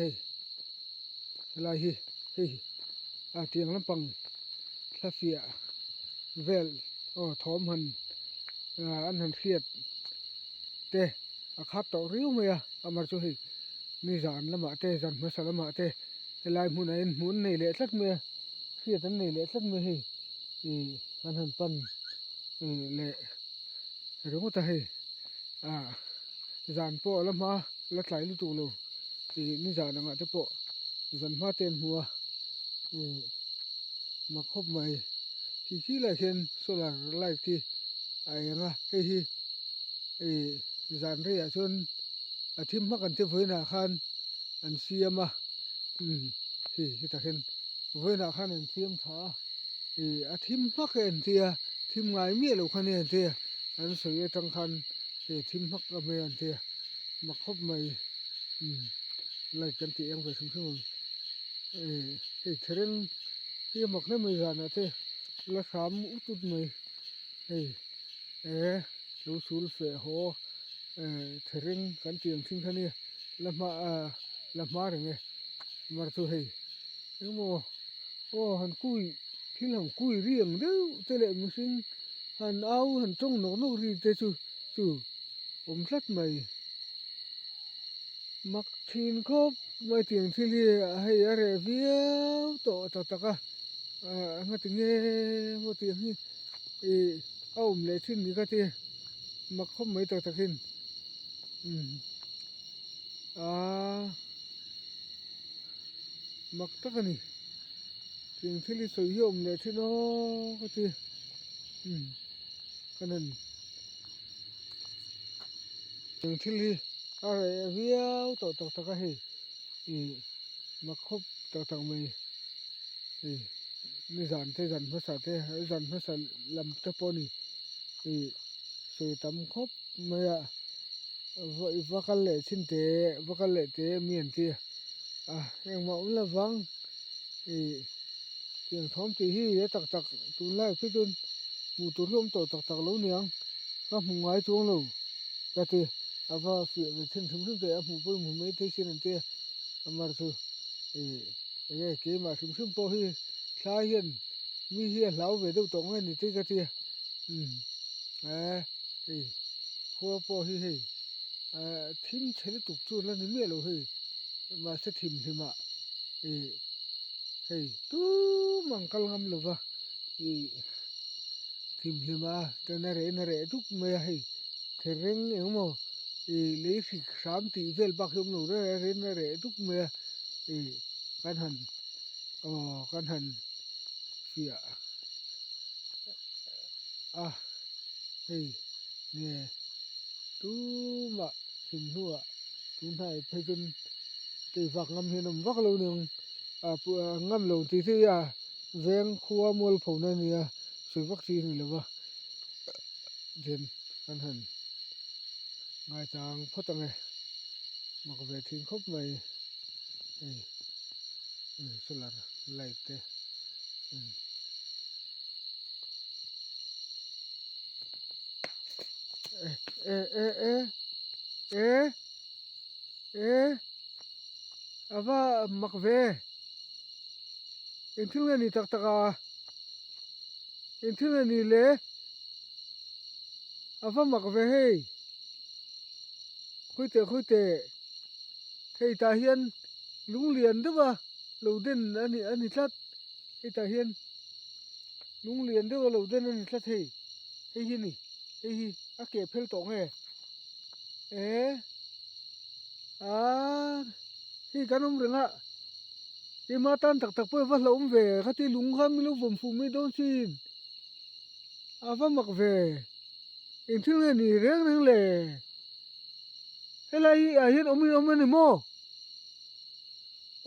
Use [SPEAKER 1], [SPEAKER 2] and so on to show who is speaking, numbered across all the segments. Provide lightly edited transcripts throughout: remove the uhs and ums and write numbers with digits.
[SPEAKER 1] Hei helai hi hei a tiang lampang thla fiah vel aw thawm han ah an han hriat te a khat tawh riau mai a amah chu hei nizan lamah te zan hmasa lamah te helai hmunah hian hmuh an nei leh tlat mai a hriat an nei leh tlat mai hei ih an han pan leh ringawt a hei ah zan pawh a la hma la tlai lutuk lo ih nizan angah te pawh zan hma te an hmu a ih mak khawp mai khi khi lai khian solar light khi a eng a hei hi ih zan reiah chuan a thim hmak an ti vawiinah khan an siam a umm hei hetah hian vawiinah khan an siam tha a ih a thim hmak a entir a thim ngai miah loh kha nia entir a an sawi atang khan hei thim hmak a hmel a entir a mak khawp mai umm light kan tih eng ve hrim hrim ang ih hei thereng hi a mak hle mai zanah te la hram ut ut mai hei eh lo sul feh haw eh thereng kan tih ang thin kha nia la hma ah la hma reng e mar chu hei engmaw aw han kui thil han kui ri ang deuh te leh mihring han au han tawng nawk nawk ri te chu chu awm tlat mai mak thin khawp mai tiang thil hi hei a reh viau tawh tak tak a ah engati nge maw tiang hi ih a awm leh thin ni ka ti mak khawp mai tak tak in umm aaa mak tak a ni tiang thil hi sawi hi a awm leh thin aw ka ti umm ka nan tiang thil hi a reh viau tawh tak tak a hei ih mak khawp tak tak mai hei nizan te zan hmasa te zan hmasa lam te pawh a ni ih sawi tam khawp mai a va kal leh chin te va kal leh te mi an ti a engmah awm lo vang ih tiang thawm tih hi a tak tak tunlai phei chuan hmuh tur hi awm tawh tak tak lo niang ka hmu ngai chuang lo ka ti a va fiah ve thin hrim hrim teh a hmuh pawimawh mai thei sin an ti a amar chu ih enge keimah hrim hrim pawh hi thlai hian mi hi a hlau ve deuh tawh nge ni tih ka ti a umm eh hei khua pawh hi hei ah thim chhe lutuk chu la ni miah lo hei mahse thim hlim ah ih hei tumah an kal ngam lova ih thim hlim ah chuan a reh in a reh dup mai a hei thereng engemaw ih lei hrik hram tih vel bak hi a awm lo reng a reng a reh dup mai a ih kan han aw kan han fiah a hei nge tumah thim hnuah tun hnai phei chuan tei vak ngam hian a awm vak lo aniang a ngam lo tih hi a veng khua mualpho na ania sawi vak chi a ni lo va then kan han ngaichang phawt ang e mak ve thin khawp mai hei solar light te e e e e e a va mak ve eng thil nge ni tak tak a eng thil nge ni le a va mak ve hei khawi teh khawi teh hei tah hian lung lian deuh a lo den a ni a ni tlat hetah hian lung lian deuh a lo den a ni tlat hei hei hi a ni hei hi a keh phel tawh nge eh aaa hei kan awm reng a keimah tan tak tak pawh hi va hlauhawm ve khati lung kha min lo vawm fuh mai dawn sin a va mak ve eng thil nge ni reng reng le helai hi ah hian awm in awm a ni maw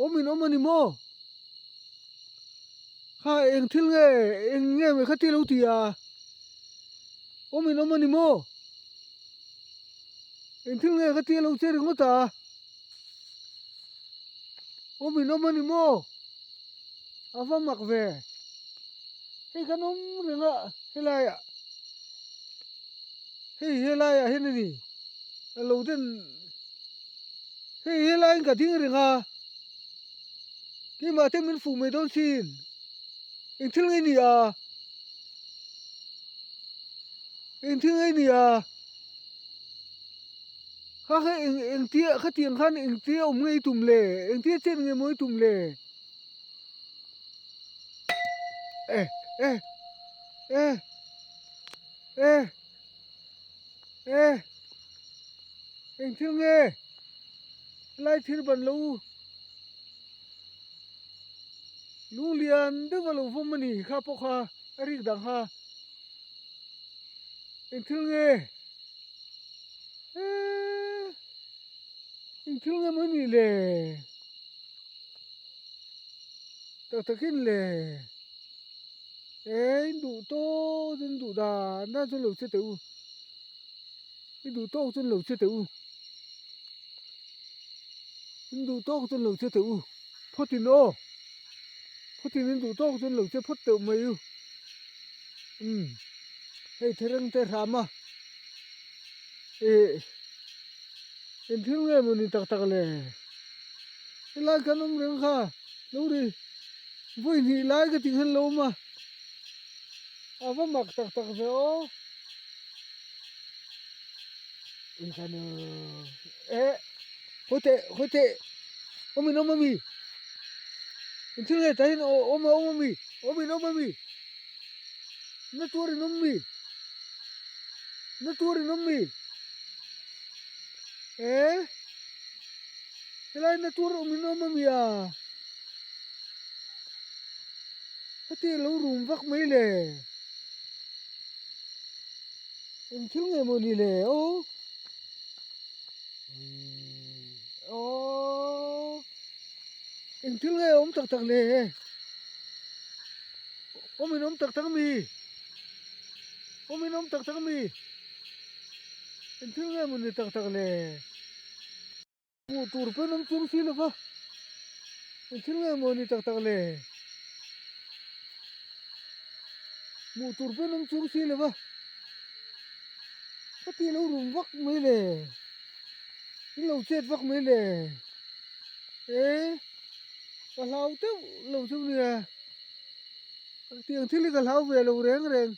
[SPEAKER 1] awm in awm a ni maw. Kha eng thil nge eng nge mai kha ti lo ti a awm in awm a ni maw eng thil nge ka ti lo che ringawt a awm in awm a ni maw a va mak ve hei kan awm reng a helai ah hei helai ah hian a ni a lo den hei helai in ka ding reng a. Keimah te min fuh mai dawn sin. Eng thil ngei ni a? Eng thil ngei ni a? Kha kha eng eng tia khatiang khan eng tia awm ngei tum le? Eng tia chen nge mawi tum le? E e e e e eng thil nge? Helai thil ban lo u. Lung lian deuh a lo vawm a ni kha pawh kha a rik dang kha eng thil nge eee eng thil nge maw nih le tak takin le eee in duh tawk in duh dan dan chuan lo che teh u i duh tawk chuan lo che teh u. In duh tawk chuan lo che teh u, phawtin aw, phawtin in duh tawk chuan lo che phawt teuh mai u. Umm hei thereng te hram a, ih engthil nge maw ni tak tak le, helai kan awm reng kha lo ri vawi hnih lai ka tih hian lo awm a, a va mak tak tak ve aw. Awmin awm ami engthil nge tah hian awm a awm ami awmin awm ami na tuarin awm mi na tuarin awm mi eh helai na tuar awmin awm ami a heti alo rum vak mai le. Eng thil nge maw ni le aw Aww Eng thil nge awm tak tak le Awm in awm tak tak mi Awm in awm tak tak mi Eng thil nge maw ni tak tak le Hmuh tur pawn awm chung si lova, eng thil nge maw ni tak tak le? Hmuh tur pawn awm chung si lova, ka tih lo rum vak mai le, in lo chet vak mai le, e ka hlau deuh lo chu nia, tiang thil hi ka hlau ve lo reng reng.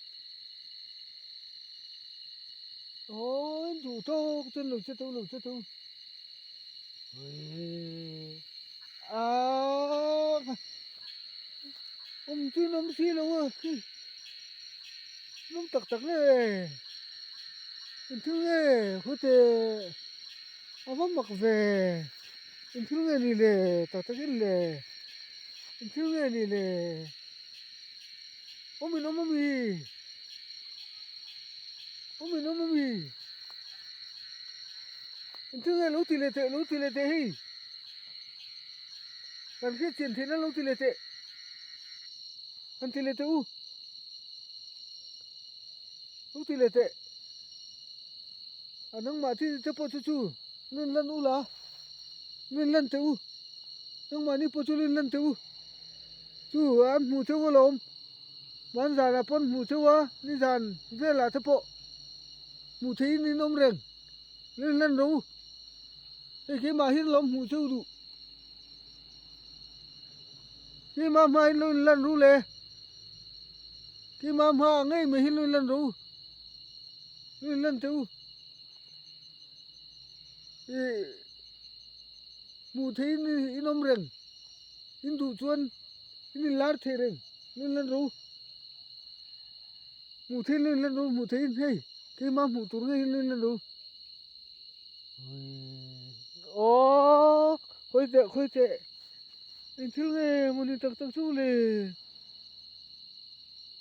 [SPEAKER 1] Aw in duh tawk chuan lo che teuh lo che teuh aaa awm chu in awm si lo a nawm tak tak le engthil nge khawte a va mak ve engthil nge ni le tak tak in le engthil nge ni le awm in awm ami. Awm in awm ami? Engtin nge lo ti leh teh lo ti leh teh hei? Kan hriat chian theih nan lo ti leh teh. Han ti leh teh u. Lo ti leh teh. A nangmah thi te pawh chu chu lun lan u la. Lun lan teh u. Nangmah ni pawh chu lun lan teh u. Chu an hmuh cheu alawm. Hmanzanah pawn hmuh cheu a, nizan velah te pawh hmuh theihin in awm reng. Rin lan ro. Hei keimah hian lo hmuh cheu duh. Keimah hma hian lo in lan ru le. Keimah hma ah ngei mai hian lo in lan ro. Lo in lan teh u. Ih hmuh theihin in awm reng. In duh chuan In in lar thei reng lun lan ro hmuh theih lun lan ro hmuh theihin hei keimah hmuh tur ngei hi lun lan ro aww khawi teh khawi teh eng thil nge mawni tak tak chu le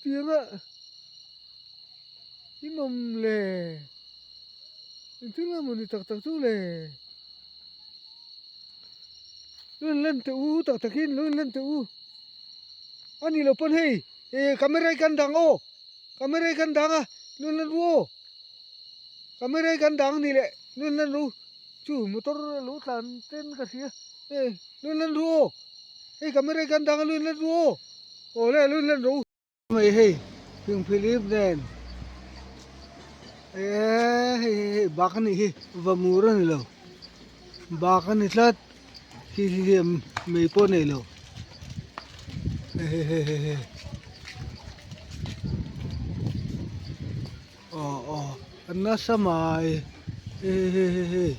[SPEAKER 1] tianga in awm le eng thil nge mawni tak tak chu le. Lo in lan teh u tak tak in lo in lan teh u a ni lo pawn hei eh camera hi kan dang aw camera hi kan dang a lo in lan ru aw camera hi kan dang a ni leh lo in lan ru chu motor a lo tlan ten ka hria eh lo in lan ru aw hei camera hi kan dang a lo in lan ru aw aw le lo in lan ru. Mai hei Phingphilip nen eee hei hei hei bak a nih hi vamur a ni lo bak a ni tlat khi khi khi mei pawh a nei lo. Hei hei hei hei aw aw a nasa mai hei hei hei hei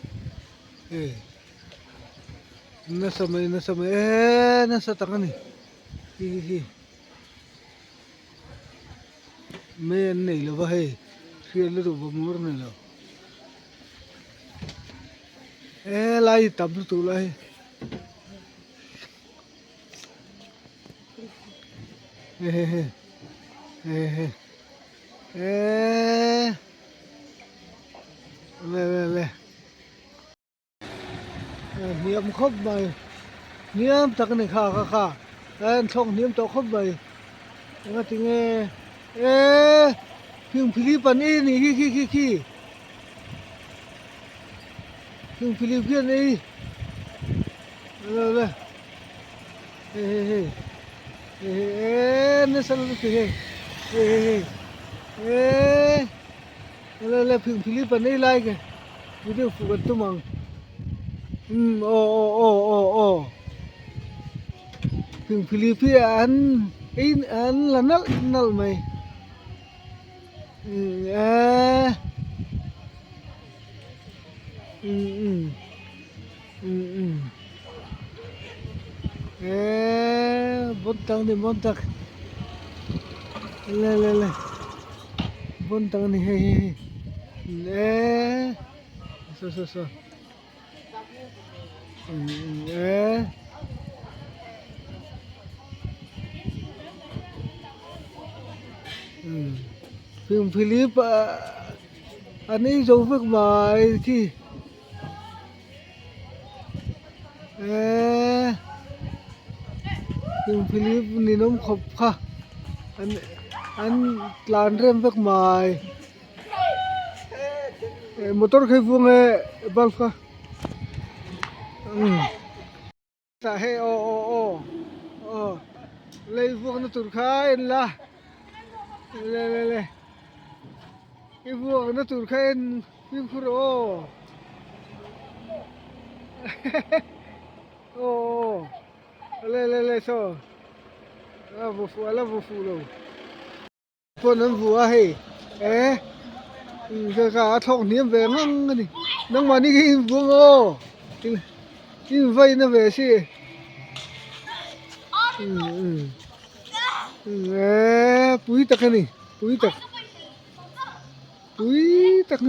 [SPEAKER 1] hei nasa mai nasa mai eee nasa tak a ni hi hi hi mei an nei lo va hei hriat lutuk va mur a ni lo helai hi tam lutuk lai hi hei hei hei hei eee le le le hniam khawp mai hniam tak a ni kha kha kha a en thlawk hniam tawh khawp mai enga tinge eee phingphili panih a nih hi khi khi khi phingphili khian ei le le hei hei hei hei hei eee nasa lutuk hei hei hei hei eee. Le le phingphili panih lai ke video fuh kan tum ang umm aw aw aw aw aw phingphili phi an ei an la nalh nalh mai umm eee umm umm umm umm eee bon tak a ni bon tak le le le. Vawn tak a ni hei hei hei eee saw saw saw eee phingphilip ah an ei zo vek mai khi eee phingphilip ninawm khawp kha an an tlan rem vek mai motor kha i vuang e bulb kha umm. Tah hei aw aw aw aw lei vuakna tur kha a en la le le le i vuakna tur kha en fimkhur rawh aw aw aw le le le saw a vaw fuh a la vaw fuh lo. Pawn an vuah a hei eh kha a thlawk hniam ve ngang a ni nangmahni hi in vuang aw in vaina ve si eh pui tak a ni pui tak pui tak a ni.